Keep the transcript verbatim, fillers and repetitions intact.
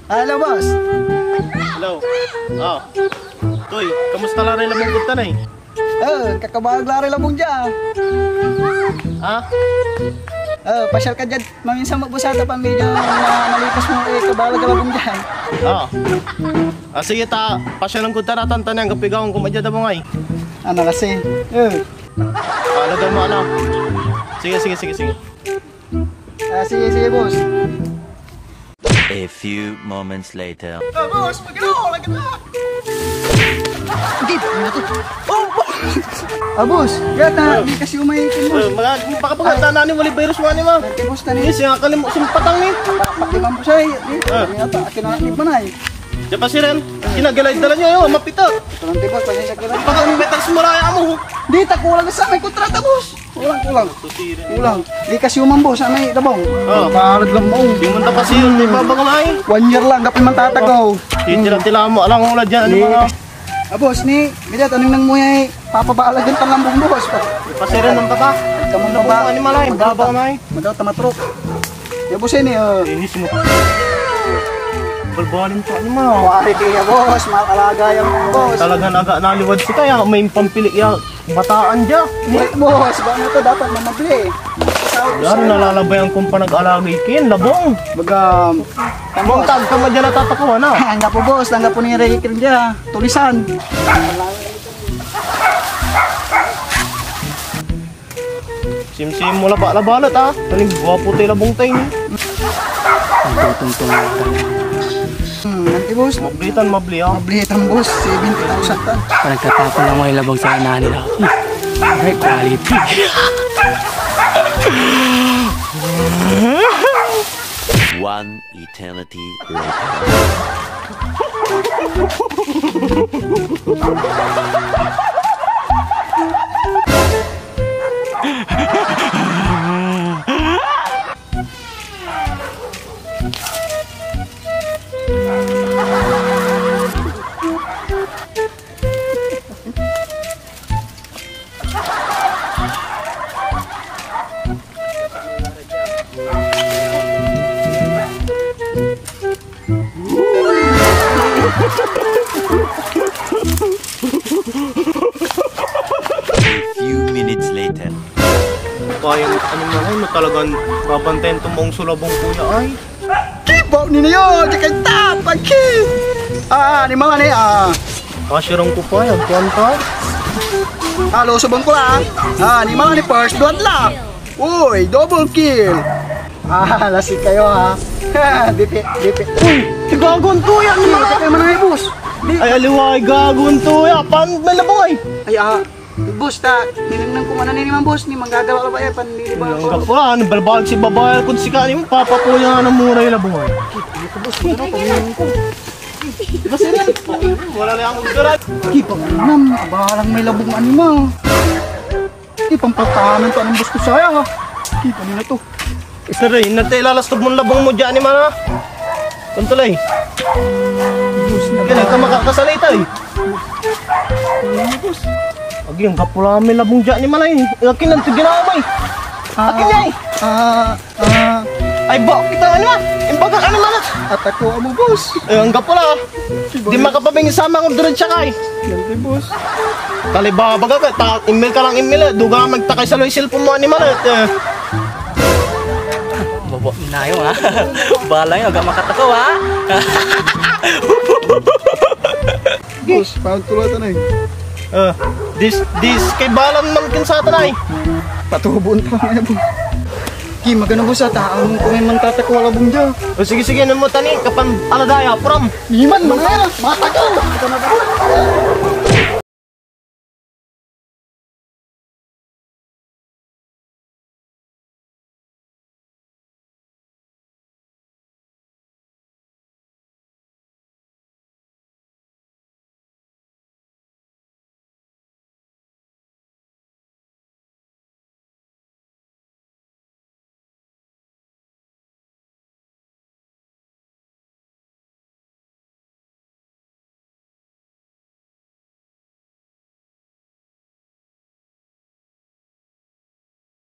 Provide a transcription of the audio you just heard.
Hello, boss. Hello. Ah. Toy, kamusta la ray labong kod tan ey? Eh, kakabaleg la ray labong dia. Ha? Eh, pasyal ka diad maminsan mo, boss, ata, pamilya na nalipas mo, eh, kabaleg a labong dia. Ah. Ah, sige ta, pasyalan kod tan atan, ta nia anggapoy gawaen ko dia, labong ey. Ano kasi? Eh. Alagaan mo, ano? Sige, sige, sige, sige. Ah, sige, sige, boss. A few moments later. Ah, boss, magano, lagyan na. Hindi, ano to? Oh, boss! Ah, boss, yata, hindi kasi umay kin, boss. Eh, mga, baka, baka, tana ni, wala virus mo, ano, ma? Ante, boss, tani. Hindi, siya kalim-, sumpatang ni. Pakiman, boss, ay, di, Ah. Ano yata, akin na, di ba na, eh? Dia pa, sir, eh. Kinagalay dala niyo, oh, mapito. Ito lang, di, boss, pasensya ka na. Baka may talas mo raya mo. Di, ta kulang sa may kontrata, boss. Kulang, kulang. Kulang. Di kasi uman, boss, ah, may labong. Oh. Parad lang mo. Di mo tapos yun, di ba, baka may? One year lang, kapi man tatagaw. Titira-tira mo, alang wala dyan, ano Di, mga? Ah, boss, ni, medyo tanong nang mo ay papabaalagan pa lang, boss. Pasirin ng taba. Kamu Ano ba? Animal ay, Maganda. Babaw na ay. Maganda, tamatrok. Ya, boss, ini, ah. Inis mo. Balbalin pa, animal. Wari kaya, boss, makalaga yan, boss. Talaga naga naliwad si kaya, may pampili ya. Bataan dia. Wait, boss, ba na to dapat mamabli? Sahod ko Yari, sa'yo. Nalalabayan kong panag-alagay kin, labong. Baga, Bong, tag, tama dyan natatakuan, ah. Anggapo, boss, anggapo ni Ray King dia. Tulisan. Simsim mo laba-, labalat, ah. Taling gwapo tayo labong tayo, ni. Ang tutungtong. Hmm, nanti, boss. Mablitan, mabli, ah. Mablitan, boss. Seventy thousand tan. Parang katapon lang may labong sa unahan nila. Ay, quality. One eternity later. A few minutes later. Bayan, animal ay, no, talagan babantayan to maong so labong, kuya, ay. Kibaw ni na yun! Di kay tapag ki! Ah, animal ni, ah. Kasirang ko pa yan, kuwan ka? Ah, loso bang ko la? Ah, animal ni, first blood la. Uy, double kill. Ah, lasi kayo, ha? Dipi, dipi. Uy, si gagon to yan, Uy, animal. Sa kayo manay, boss. Di. Ay, aliwa, ay gagon to yan. Pan, may labong ay. Ay, ah. Boss, ta, ninengneng ko man ni man, boss, ni manggagawa ka ba, eh, panlilibangan ko. Anggapo la, ano, balbaleg si babae kod sika, ni papapuya na mura yung labong. Boss, ano, pamilya ko. Boss, yun, wala na akong garan. Di ba, nam, abalang may labong animal. Di, pampatahanan to, anong boss ko saya, ha? Di, kanina to. Isa rin, nante ilalastog mon labong mo dyan, animal, ha? Kuntulay. Boss, Yan, ang kamakakasalita, eh. Ano, boss? Agi, anggapo la may labong dyan, animal, eh. Akin lang ito ginawa mo, eh. Ah, Akin yan, eh. Ah, ah. Ay, bok, ito, ano, ah? Imbagak, animal, ah. Atako mo, boss. Eh, anggapo la, ah. Di makapabing sa mga diretsa ka, eh. Yan, boss. Kalibabaga ka, ta-, email ka lang, email, eh. Duga magtakay sa loy cellphone mo, animal, eh. Bobo, inayo, ha? Balang yun, agak makatakaw, ha? Boss, paano tulatan, eh? Ah, dis, dis, kay balang man kin sa atan ay. Patubo ang tama niya, boss. Ki, magano, boss, ah, ta, ang kung may mantatakwa labong dyan. O, sige, sige, ano mo, tani, kapan, aladaya, pram. Iman, mga yan, ah, matakaw.